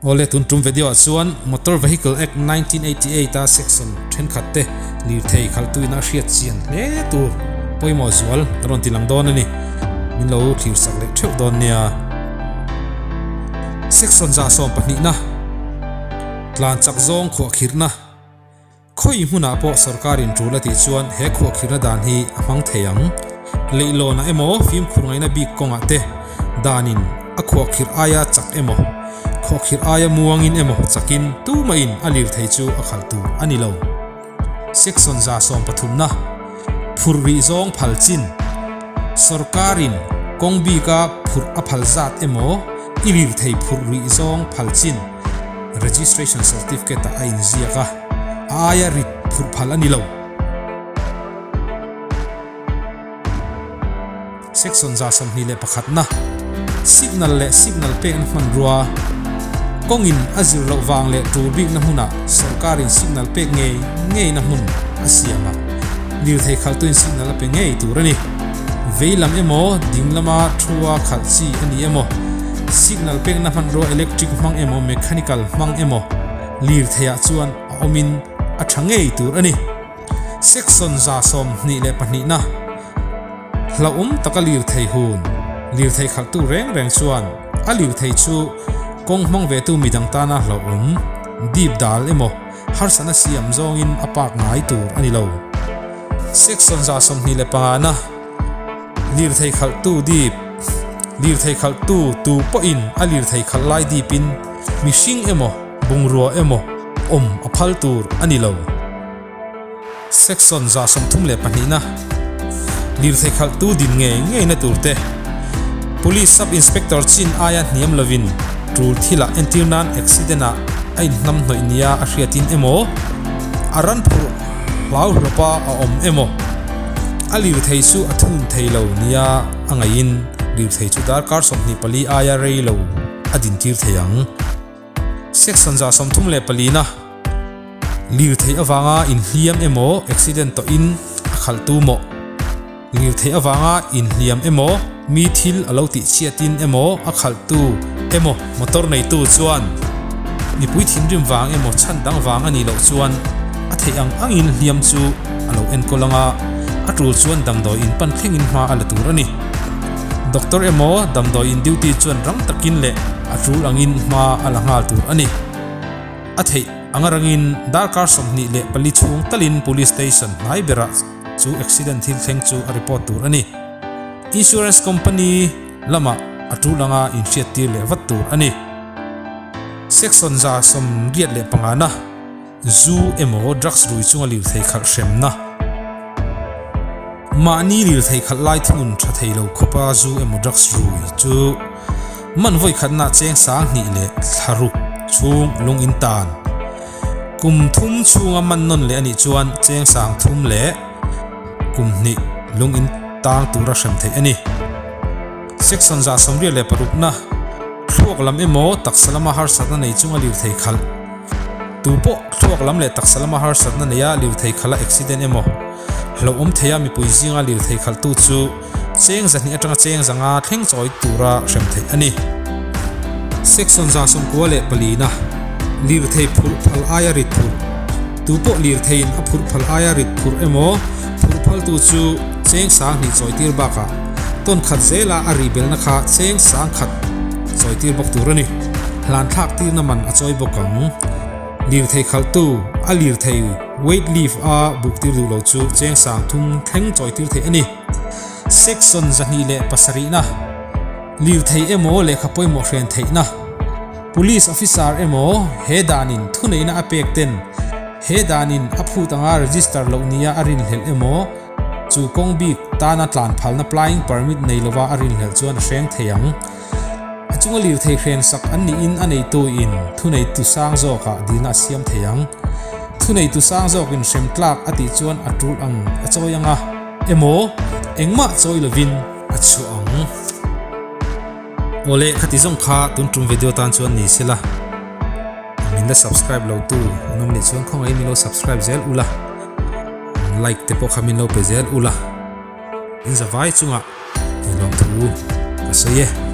Awle tun tum video ah chuan Motor Vehicle Act 1988 a section thenkhat te lirthei khalhtuin a hriat chian hle tur pawimawh zual ka rawn ti lang dawn a ni. Min lo thlir sak leh theuh dawn nia. Section 12 na tlan chak zawng khuahkhirhna. Khawi hmunah pawh sorkarin tul a tih chuan he khuahkhirhna dan hi a hmang thei ang. Leihlawnah emaw fimkhur ngaihna bik kawngah te danin a khuahkhirh aia chak emaw, khuahkhirh aia muangin emaw chakin tumahin a lirthei chu a khalh tur a ni lo. Section 13 na Phurh rih zawng phal chin Sorkarin kawng bika phurh a phal zat emaw i lirthei phurh rih zawng phal chin Registration certificate ah a inziak a, a aia rit phurh phal a ni lo. Section 21 na Signal leh signal pekna hmanrua kawngin a zir loh vang leh tul bikna hmunah sorkarin signal pek ngei ngeina hmun a siam a, lirthei khalhtuin signal a pe ngei tur a ni. Vei lam emaw, ding lama thua khalh chi a ni emaw, signal pekna hmanrua electric hmang emaw mechanical hmang emaw lirtheiah chuan a awmin a tha ngei tur a ni. Section 22 na Hlauhawm taka lirthei hun, lirthei khalhtu reng reng chuan a lirthei chu kawng hmang vetu midang tana hlauhawm, dip dal emaw harsatna siam zawngin a park ngai tur a ni lo. Section 25 na Lirthei khalhtu dip Lirthei khalhtu tu pawhin a lirthei khalh lai dipin mihring emaw bungrua emaw awm a phal tur a ni lo. Section 32 na Lirthei khalhtu din ngei ngeina tur te Police Sub Inspector chin aia hniam lovin tul thilah entir nan accident ah a inhnamhnawih nia a hriatin emaw a ran phurh hlau hlawpa a awm emaw a lirthei chu a thun thei lo nia a ngaihin lirthei chu darkar 24 aia rei lo a dintir thei ang. Section 34 na Lirthei avanga inhliam emaw accident tawhin a khalhtu maw? Lirthei avanga inhliam emaw, mi thil a lo tih chhiatin emaw a khalhtu emaw motor neitu chuan mipui thinrim vang emaw chhan dang vang a nih loh chuan a theih ang angin hliam chu a lo enkawl anga a tul chuan damdawi in pan thlengin hma a la tur a ni. Doctor emaw damdawi in duty chuan rang takin leh a tul angin hma a la nghal tur a ni. A theih anga rangin darkar 24 chhung talin Police Station hnai berah Chu accident thil thleng chu a report tur a ni. Insurance company lamah a tul anga inhriattir leh vat tur a ni. Section 85 na Zu emaw drugs rui chunga lirthei khalh hremna Mahni lirthei khalh lai thunun tha thei lo khawpa zu emaw drugs rui chu man vawi khatna cheng 2000 leh thlaruk chhung lung in tan. Kum thum chhunga man nawn leh a nih chuan cheng 3000 leh kum hnih lung in tang tura hrem theih a ni. Section 86 na Thluak lam emaw taksa lama harsatna nei chunga lirthei khalh Tu pawh thluak lam leh taksa lama harsatna neia lirthei khalh a accident emaw hlauhawm theia mipui zinga lirthei khalhtu chu Cheng 200 atanga cheng 500 thleng chawi tura hrem theih a ni. Section 94 na Lirthei phurh phal aia rit phurh Tu pawh lirtheiin a phurh phal aia rit phurh emaw phurh phaltu chu cheng 2000 chawitir bakah tawn khat zela a rihbelna kha cheng 10,000 chawitir bawk tur a ni. Hlan thlak tirna man a chawi bawk ang. Lirthei khalhtu a lirthei weight lift a buktir duh lo chu cheng 3000 thleng chawitir theih a ni. Section 207 na Lirthei emaw lehkha pawimawh hren theihna Police officer emaw he danin thuneihna a pek ten he danin a phut anga register loh nia a rinhlelh emaw chu kawng bik tana tlan phalna plying permit nei lova a rinhlelh chuan a hreng thei ang. A chunga lirthei hren sak an niin a neitu in thuneitu sang zawkah dilna a siam thei ang. Thuneitu sang zawkin hrem tlak a tih chuan a tul ang a chawi anga emaw engmah chawi lovin a chhuah ang. Awle khati zawng kha tun tum video tan chuan ni sela min la subscribe lo tu an awm nih chuan khawngaih min lo subscribe zel ula like te pawh kha min lo pe zel ula. In zavai chungah i lawmthu ka sawi e.